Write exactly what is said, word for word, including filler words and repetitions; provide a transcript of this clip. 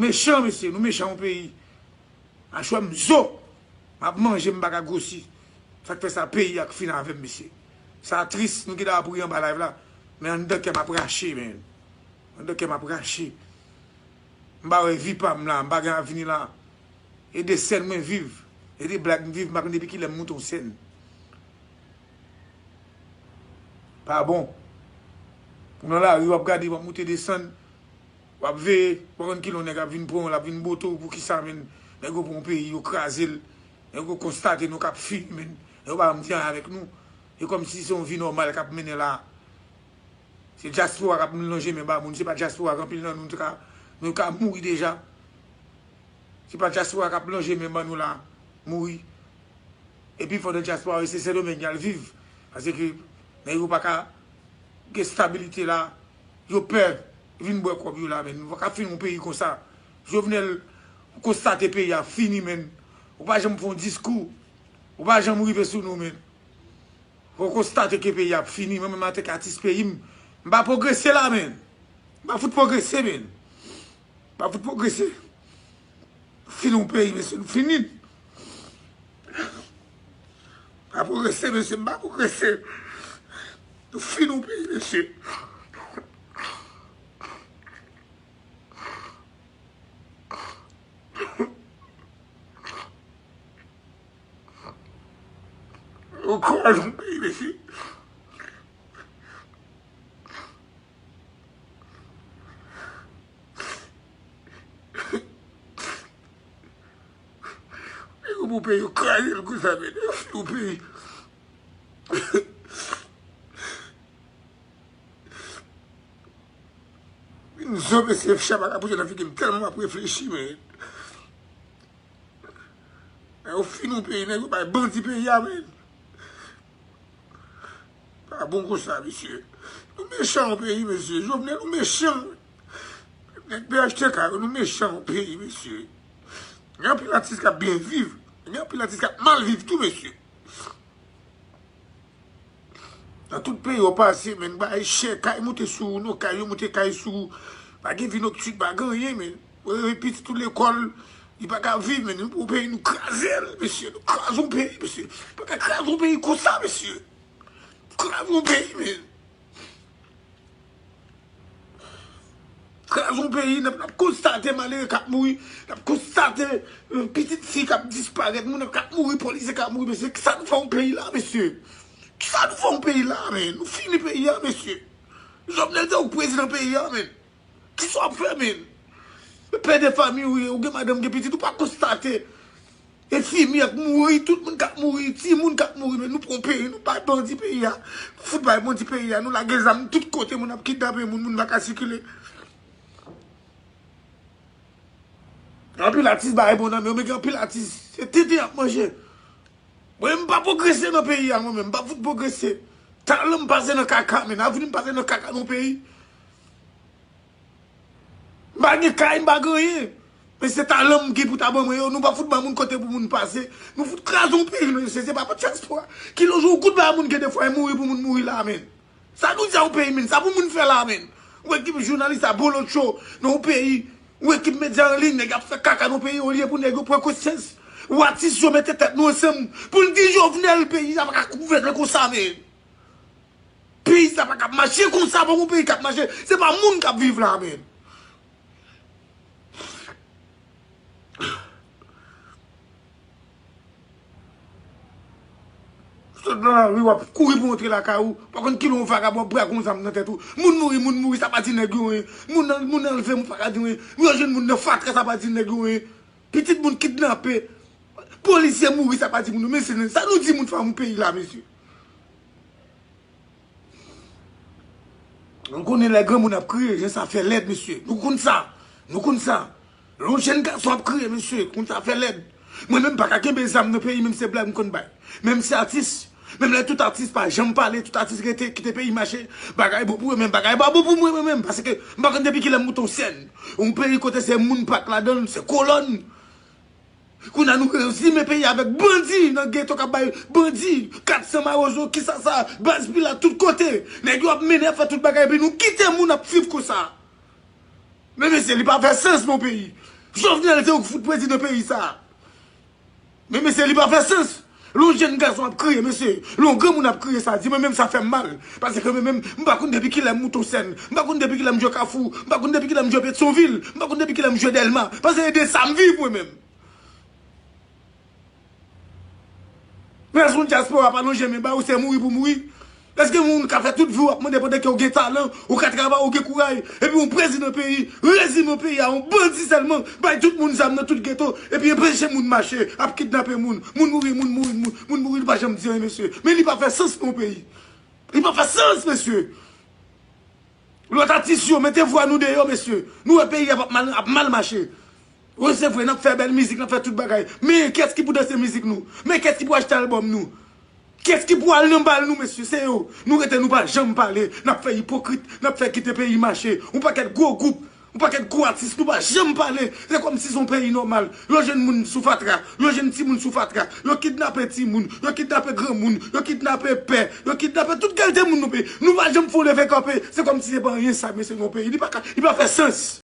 Mechan, mesye, nou mechan yon peyi. Machwè m zo. M ap manje, m pa ka gwosi. Sa k fè sa, peyi a k fin avè m, mesye. Sa tris, nou gen dwa ap ri anba live la. Men anndan kè m ap rache, men. Anndan kè m ap rache. M pa wè vi pa m la, m pa gen avni la. E de sèn mwen viv. E de blag m viv, m pa konn depi kilè m moute yon sèn. Pa bon. Ou nan lari, w ap gade, w ap moute desann. W ap veye, w pa konn kilè yon nèg ap vin pran w, l ap vin bote w, poukisa, menn? Nèg yo pran yon peyi, yo kraze l. Nèg yo konstate nou k ap fini, menn. Nèg yo pa janm di anyen avèk nou. E kòmsi se yon vi nòmal k ap mennen la. Se dyaspora k ap lonje men ba moun. Se pa dyaspora k anpil nan nou, nou te ka, nou ka mouri deja. Se pa dyaspora k ap lonje men ban nou la, mouri. Epi fò nan dyaspora yo, se Sendomeng y al viv. Paske nèg yo pa ka gen stabilite la. Yo pè vin bwè kòb yo la, men. Nou pa ka fin yon peyi konsa. Jovenel, ou konstate peyi a fini, men. Ou pa janm fè yon diskou. Ou pa janm rive sou nou, men. Ou konstate ke peyi a ap fini. Mwen menm, antanke atis peyi m, m pa pwogrese la, men. M pa fout pwogrese, men. M pa fout pwogrese. Fini yon peyi, mesye, nou fini. M pa pwogrese, mesye, m pa pwogrese. Nou fini yon peyi, mesye. Yo kraze yon peyi, mesye. Yo pou peyi, yo kraze l konsa, men. Yo fini yon peyi. Vin zo, mesye, chè pa ka pouse nan figi m tèlman m ap reflechi, men. Nèg yo fini yon peyi, nèg yo bay bandi peyi a, men. Pa bon konsa, mesye. Nou mechan yon peyi, mesye. Jovenel, nou mechan. Nèg P H T K yo, nou mechan yon peyi, mesye. Gen anpil atis k ap byen viv. Gen anpil atis k ap mal viv tou, mesye. Nan tout peyi w pase, menn, bagay chè, kay moute sou ou, non, kay yo moute kay sou ou. Pa gen vi noktìn, pa gen anyen, menn. Ou reve pitit ou lekòl, li pa ka viv, menn. Nou pran yon peyi, nou kraze l, mesye. Nou kraze yon peyi, mesye. Nou pa ka kraze yon peyi konsa, mesye. Kraze yon peyi, menn. Kraze yon peyi, n ap, n ap konstate malere k ap mouri, n ap konstate, euh, pitit fi k ap disparèt, moun k ap mouri, polisye k ap mouri, mesye. Kisa nou fè yon peyi la, mesye? Kisa nou fè yon peyi la, men? Nou fini peyi a, mesye. Jovenel se ou k prezidan peyi a, men. Kisa w ap fè, men? Pè de fanmi ou ye, ou gen madanm, gen pitit, ou pa konstate. Enfimyè k mouri, tout moun k ap mouri, timoun k ap mouri, men nou pran peyi, nou bay bandi peyi a. Nou fout bay bandi peyi a, nou lage zam tout kote, moun ap kidnape moun, moun pa ka sikile. Anpil atis bay bon nan men yo, men gen anpil atis, se tenten y ap manje. Mwen menm, m pa pwogrese nan peyi a, mwen menm, m pa fout pwogrese. Talan m pase nan kaka, men avni m pase nan kaka nan peyi. M pa gen kay, m pa gen anyen. Men se talan m gen pou ta ban mwen yo. Nou pa fout ban moun kote pou moun pase. Nou fout kraze yon peyi, mesye. Se pa pou dyaspora. Kilè jou ou kout bay moun gen defwa e mouri pou moun mouri la, men. Sa nou di a yon peyi, men. Sa pou moun fè la, men. Ou ekip jounalis a bolotcho nan yon peyi. Ou ekip medya an liy, nèg ap fè kaka nan yon peyi olye pou nèg yo pran konsyans. Ou atis yo mete tèt nou ansanm pou n di Jovenel peyi sa pa ka gouvène konsa, men. Peyi sa pa ka ap mache konsa, pa gon peyi k ap mache. Se pa moun k ap viv la, men. Sot nan lari, w ap kouri pou antre lakay ou. Pa konn kilè yon vagabon ap brake yon zam nan tèt ou. Moun mouri, moun mouri, sa pa di nèg yo anyen. Moun an, moun anlve, moun pa ka di anyen. Yo jwenn moun nan fatra, sa pa di nèg yo anyen. Pitit moun kidnape. Polisye mouri, sa pa di moun yo. Men se sa nou di moun fè yon peyi la, mesye. Nou konnen lè granmoun ap kriye, jan sa fè lèd, mesye. Nou konn sa. Nou konn sa. Lè yon jèn gason ap kriye, mesye, konn sa fè lèd. Mwen menm pa ka kenbe zam nan peyi, menm se blag m konn bay. Menm se atis. Menm lè tout atis pa janm pale, tout atis rete, kite peyi mache. Bagay bon pou yo, men bagay pa bon pou mwen, mwen menm. Paske m pa konn depi kilè m moute yon sèn. Yon peyi kote se moun pa k ladan l, se kolòn. Kounye a nou rezime peyi avèk bandi nan geto k ap bay bandi, kat san mawozo, kisasa, baz pilat, tout kote. Nèg yo ap mennen, ap fè tout bagay, epi nou kite moun ap viv konsa. Men mesye, li pa fè sans nan peyi. Jovenel se ou k fout prezidan peyi sa. Men mesye, li pa fè sans. Lè yon jèn gason ap kriye, mesye, lè yon granmoun ap kriye, sa di mwen menm sa fè m mal. Paske mwen menm, m pa konn depi kilè m moute yon sèn. M pa konn depi kilè m jwe Kafou. M pa konn depi kilè m jwe Petyonvil. M pa konn depi kilè m jwe Dèlma. Paske e de sa m viv mwen menm. Lè yon dyaspora pa lonje men ba ou, se mouri pou mouri. Èske moun ka fè tout vi w ap mande pandan ke w gen talan, ou ka travay, ou gen kouraj, epi yon prezidan peyi, reziman peyi a yon bandi sèlman, bay tout moun zam nan tout geto, epi anpeche moun mache, ap kidnape moun, moun mouri, moun mouri, moun, moun mouri, li pa janm di anyen, mesye. Men li pa fè sans pou yon peyi. Li pa fè sans, mesye. Lòt atis yo, mete vwa nou deyò, mesye. Nou wè peyi a ap mal, ap mal mache. Wi, se vre, n ap fè bèl mizik, n ap fè tout bagay. Men kiyès ki pou danse mizik nou? Men kiyès ki pou achte albòm nou? Kiyès ki pou al nan bal nou, mesye? Se yo. Nou rete, nou pa janm pale. N ap fè ipokrit, n ap fè kite peyi mache. Yon pakèt gwo gwoup, yon pakèt gwo atis, nou pa janm pale. Se kòmsi se yon peyi nòmal. Yo jwenn moun sou fatra, yo jwenn timoun sou fatra, yo kidnape timoun, yo kidnape granmoun, yo kidnape pè, yo kidnape tout kalite moun nan peyi. Nou pa janm fè yon leve kanpe. Se kòmsi se pa anyen sa, mesye, nan yon peyi. Li pa ka, li pa fè sans.